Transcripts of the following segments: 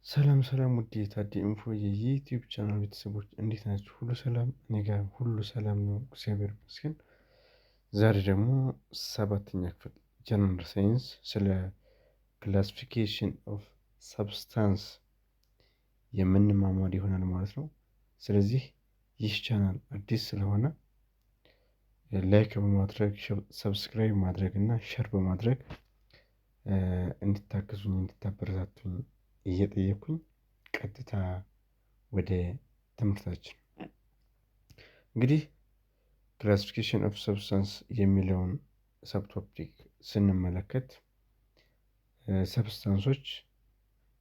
ሰላም ሰላም ውድ የታዲ ኢንፎ የ YouTube channel ቤተሰቦች፣ እንዴት ናችሁ? ሁሉ ሰላም? እኔ ጋር ሁሉ ሰላም ነው፣ እግዚአብሔር ይመስገን። ዛሬ ደግሞ ሰባተኛ ክፍል general science ስለ classification of substance የምንማማር ይሆናል ማለት ነው። ስለዚህ ይህ ቻናል አዲስ ስለሆነ like በማድረግ፣ subscribe ማድረግ እና share በማድረግ እንድታግዙኝ፣ እንድታበረታቱኝ እየጠየኩኝ ቀጥታ ወደ ትምህርታችን። እንግዲህ classification of substance የሚለውን subtopic ስንመለከት substance ኦች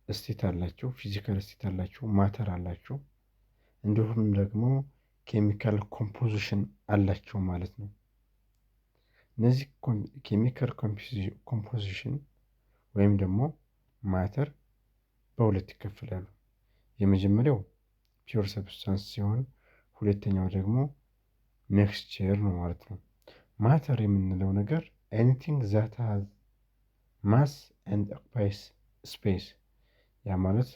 state አላቸው፣ physical state አላቸው፣ matter አላቸው፣ እንዲሁም ደግሞ chemical composition አላቸው ማለት ነው። እነዚህ chemical composition ወይም ደግሞ matter በሁለት ይከፈላሉ። የመጀመሪያው pure substance ሲሆን ሁለተኛው ደግሞ mixture ነው ማለት ነው። Matter የምንለው ነገር anything that has mass and occupies space፣ ያ ማለት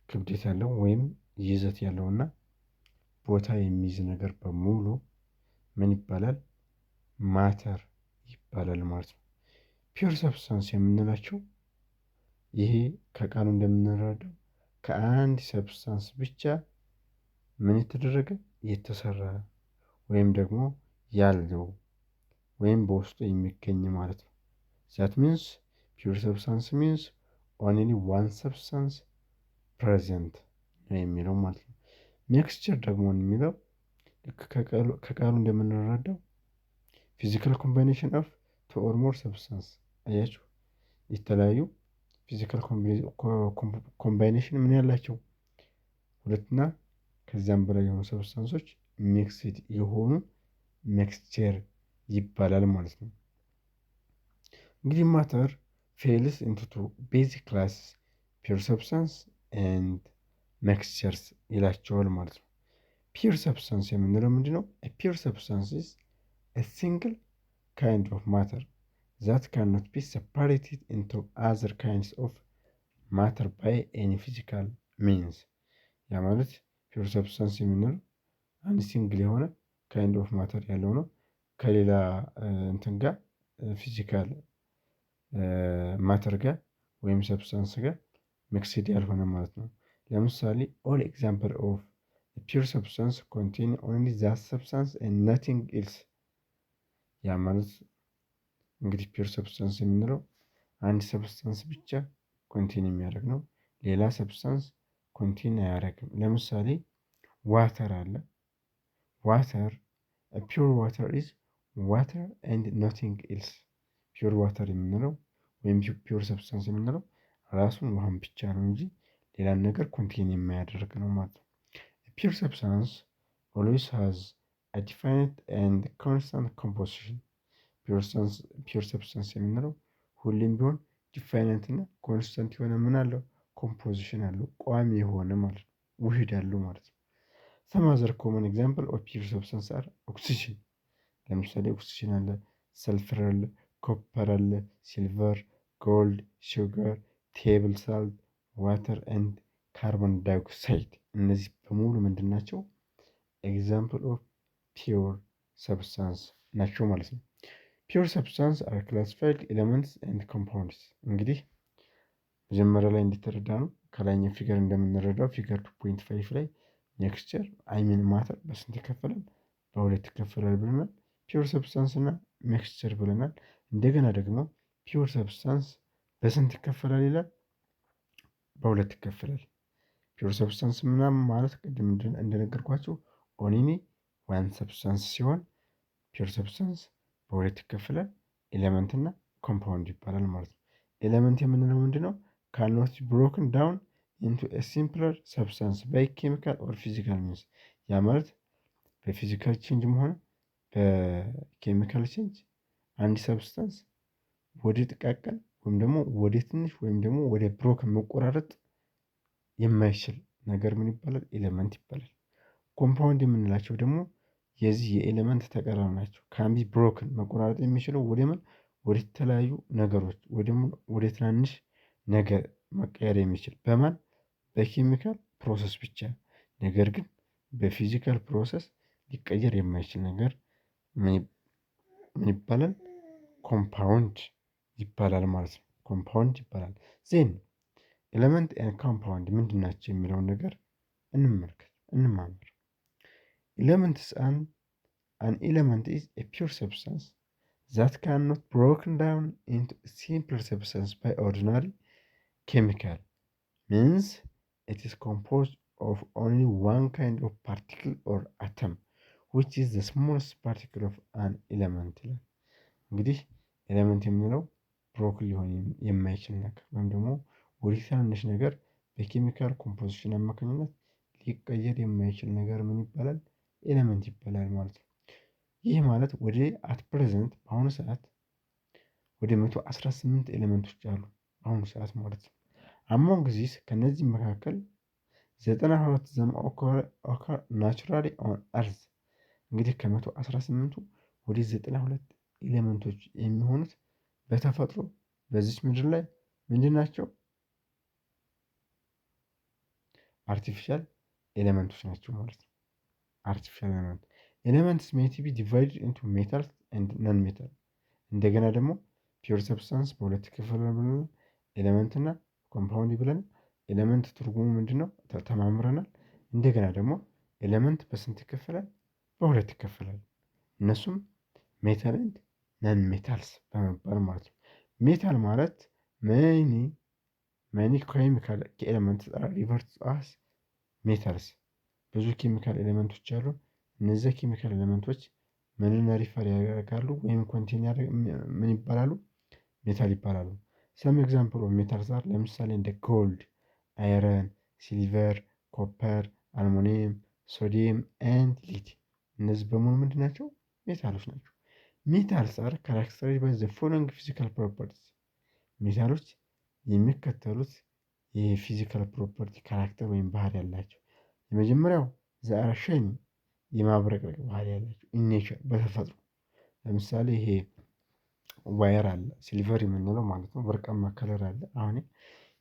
ክብደት ያለው ወይም ይዘት ያለውና ቦታ የሚይዝ ነገር በሙሉ ምን ይባላል? Matter ይባላል ማለት ነው። Pure substance የምንላቸው ይሄ ከቃሉ እንደምንረዳው ከአንድ substance ብቻ ምን የተደረገ፣ የተሰራ ወይም ደግሞ ያለው ወይም በውስጡ የሚገኝ ማለት ነው። That means pure substance means only one substance present ነው የሚለው ማለት ነው። Mixture ደግሞ የሚለው ልክ ከቃሉ እንደምንረዳው physical combination of two or more substance። አያችሁ፣ የተለያዩ physical combination ምን ያላቸው፣ ሁለትና ከዚያም በላይ የሆኑ substance ኦች mixed የሆኑ mixture ይባላል ማለት ነው። እንግዲህ matter falls into two basic class, pure substance and mixtures ይላቸዋል ማለት ነው። Pure substance የምንለው ምንድነው? Pure substance is a single kind of matter that cannot be separated into other kinds of matter by any physical means። ያ ማለት pure substance የምንለው አንድ single የሆነ kind of matter ያለው ነው። ከሌላ እንትን ጋር፣ physical matter ጋር ወይም substance ጋር mixed ያልሆነ ማለት ነው። ለምሳሌ all example of pure substance contain only that substance and nothing else። ያ ማለት እንግዲህ pure substance የምንለው አንድ substance ብቻ contain የሚያደርግ ነው። ሌላ substance contain አያደርግም። ለምሳሌ water አለ። Water, pure water is water and nothing else። Pure water የምንለው ወይም pure substance የምንለው ራሱን ውሃን ብቻ ነው እንጂ ሌላን ነገር contain የማያደርግ ነው ማለት ነው። Pure substance always has a definite and constant composition። Pure substance የምንለው ሁሌም ቢሆን definite እና constant የሆነ ምን አለው፣ composition አለው፣ ቋሚ የሆነ ማለት ነው፣ ውህድ አለው ማለት ነው። Some other common example of pure substance are oxygen። ለምሳሌ ኦክሲጅን አለ፣ ሰልፈር አለ፣ copper አለ፣ silver፣ gold፣ sugar፣ table salt፣ water and carbon dioxide። እነዚህ በሙሉ ምንድን ናቸው? Example of pure substance ናቸው ማለት ነው። Pure substance are classified elements and compounds። እንግዲህ መጀመሪያ ላይ እንዲተረዳ ነው፣ ከላይኛው figure እንደምንረዳው figure 2.5 ላይ mixture, I mean matter በስንት ይከፈላል? በሁለት ይከፈላል ብለናል። Pure substance እና mixture ብለናል። እንደገና ደግሞ pure substance በስንት ይከፈላል ይላል? በሁለት ይከፈላል። Pure substance ምናምን ማለት ቅድም እንደነገርኳችሁ only one substance ሲሆን pure substance በሁለት ይከፈላል። Element እና compound ይባላል ማለት ነው። Element የምንለው ምንድነው? ካኖት ብሮክን ዳውን ኢንቱ ኤ ሲምፕለር ሰብስታንስ ባይ ኬሚካል ኦር ፊዚካል ሚንስ። ያ ማለት በ physical change ም ሆነ በ chemical change አንድ substance ወደ ጥቃቅን ወይም ደግሞ ወደ ትንሽ ወይም ደግሞ ወደ broken መቆራረጥ የማይችል ነገር ምን ይባላል? Element ይባላል። Compound የምንላቸው ደግሞ የዚህ የ element ተቃራኒ ናቸው። Can be broken፣ መቆራረጥ የሚችለው ወደ ምን፣ ወደ ተለያዩ ነገሮች ወይ ደግሞ ወደ ትናንሽ ነገር መቀየር የሚችል በማን? በ chemical process ብቻ፣ ነገር ግን በ physical process ሊቀየር የማይችል ነገር ምን ይባላል? Compound ይባላል ማለት ነው። Compound ይባላል። Then element and compound ምንድን ናቸው የሚለውን ነገር እንመልከት፣ እንማማር። Elements an element is a pure substance that cannot broken down into simple substance by ordinary chemical means. It is composed of only one kind of particle or atom, which is the smallest particle of an element ይላል። እንግዲህ element የምንለው broken ሊሆን የማይችል ነገር ወይም ደግሞ ወደ ትናንሽ ነገር በ chemical composition አማካኝነት ሊቀየር የማይችል ነገር ምን ይባላል? Element ይባላል ማለት ነው። ይህ ማለት ወደ at present በአሁኑ ሰዓት ወደ 118 element ኦች አሉ በአሁኑ ሰዓት ማለት ነው። Among these ከእነዚህ መካከል 92 them occur naturally on earth። እንግዲህ ከ118ቱ ወደ 92 element ኦች የሚሆኑት በተፈጥሮ በዚች ምድር ላይ ምንድን ናቸው? Artificial element ኦች ናቸው ማለት ነው። Artificial element. Elements may be divided into metals and non metal። እንደገና ደግሞ pure substance በሁለት ይከፈላል ብለናል። Element እና compound ብለን element ትርጉሙ ምንድነው? ተማምረናል። እንደገና ደግሞ element በስንት ይከፈላል? በሁለት ይከፈላል። እነሱም metal and non metals በመባል ማለት ነው። Metal ማለት many, many chemical elements are referred as metals። ብዙ chemical element ኦች አሉ። እነዚያ chemical element ኦች ምንን refer ያደርጋሉ ወይም contain ምን ይባላሉ? Metal ይባላሉ። Some example of metals are ለምሳሌ እንደ gold፣ iron፣ silver፣ copper፣ aluminum፣ sodium and lead። እነዚህ በሙሉ ምንድን ናቸው? Metal ኦች ናቸው። Metals are characterized by the following physical properties። Metal ኦች የሚከተሉት የ physical property character ወይም ባህሪ ያላቸው። የመጀመሪያው they are shiny፣ የማብረቅረቅ ባህሪ ያላቸው in nature በተፈጥሮ። ለምሳሌ ይሄ wire አለ፣ silver የምንለው ማለት ነው፣ ወርቃማ color አለ። አሁን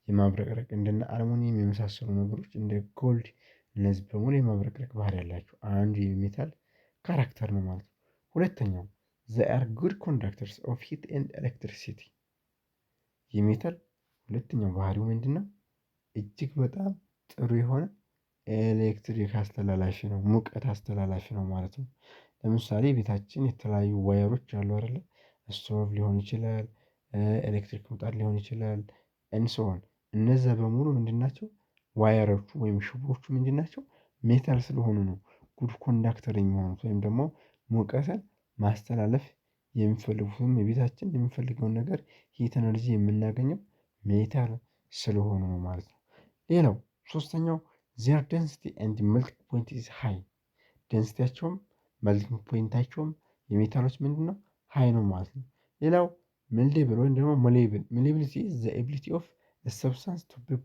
የማብረቅረቅ እንደነ አልሙኒየም የመሳሰሉ ነገሮች፣ እንደ gold፣ እነዚህ በሙሉ የማብረቅረቅ ባህሪ ያላቸው አንዱ የ metal character ነው ማለት ነው። ሁለተኛው they are good conductors of heat and electricity። የ metal ሁለተኛው ባህሪው ምንድነው? እጅግ በጣም ጥሩ የሆነ ኤሌክትሪክ አስተላላፊ ነው፣ ሙቀት አስተላላፊ ነው ማለት ነው። ለምሳሌ ቤታችን የተለያዩ wire ኦች አሉ አይደለ? ስቶቭ ሊሆን ይችላል፣ ኤሌክትሪክ ምጣድ ሊሆን ይችላል and so on። እነዛ በሙሉ ምንድን ናቸው? Wire ኦቹ ወይም ሽቦዎቹ ምንድን ናቸው? Metal ስለሆኑ ነው good conductor የሚሆኑት ወይም ደግሞ ሙቀትን ማስተላለፍ የሚፈልጉትም የቤታችን የምንፈልገውን ነገር heat energy የምናገኘው metal ስለሆኑ ነው ማለት ነው። ሌላው ሶስተኛው their density and melting point is high። Density ያቸውም melting point ኣቸውም የ metal ኦች ምንድነው? High ነው ማለት ነው። ሌላው malleable ወይም ደግሞ malleable. Malleability is the ability of substance to be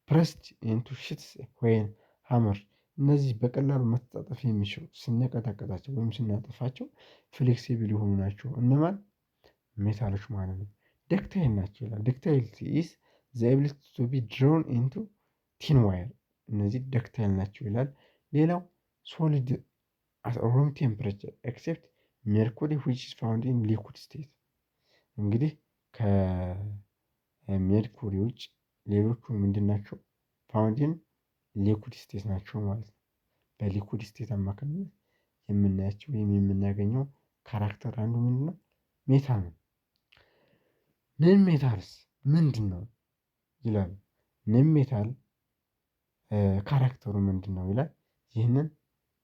pressed into sheets when hammered። እነዚህ በቀላሉ መተጣጠፍ የሚችሉ፣ ስንቀጠቅጣቸው ወይም ስናጠፋቸው flexible የሆኑ ናቸው። እነማን? Metal ኦች ማለት ነው። Ductile ናቸው ይላል። Ductility is the ability to be drawn into thin wire። እነዚህ ductile ናቸው ይላል። ሌላው solid at room temperature except mercury, which is found in liquid state። እንግዲህ ከሜርኩሪ ውጭ ሌሎቹ ምንድን ናቸው? Found in liquid state ናቸው ማለት ነው። በ liquid state አማካኝነት የምናያቸው ወይም የምናገኘው character አንዱ ምንድነው? Metal ነው። Non metals ምንድነው ይላል። Non metal character ኡ ምንድነው ይላል። ይህንን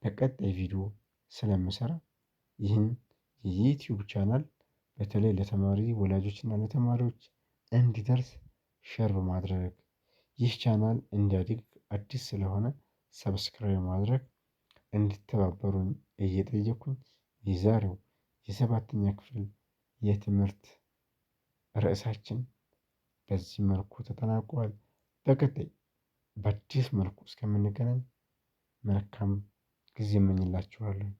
በቀጣይ ቪዲዮ ስለምሰራ ይህን የ YouTube channel በተለይ ለተማሪ ወላጆች እና ለተማሪዎች እንዲደርስ share በማድረግ፣ ይህ ቻናል እንዲያድግ አዲስ ስለሆነ subscribe በማድረግ እንድትተባበሩኝ እየጠየኩኝ የዛሬው የሰባተኛ ክፍል የትምህርት ርዕሳችን በዚህ መልኩ ተጠናቋል። በቀጣይ በአዲስ መልኩ እስከምንገናኝ መልካም ጊዜ እመኝላችኋለሁ።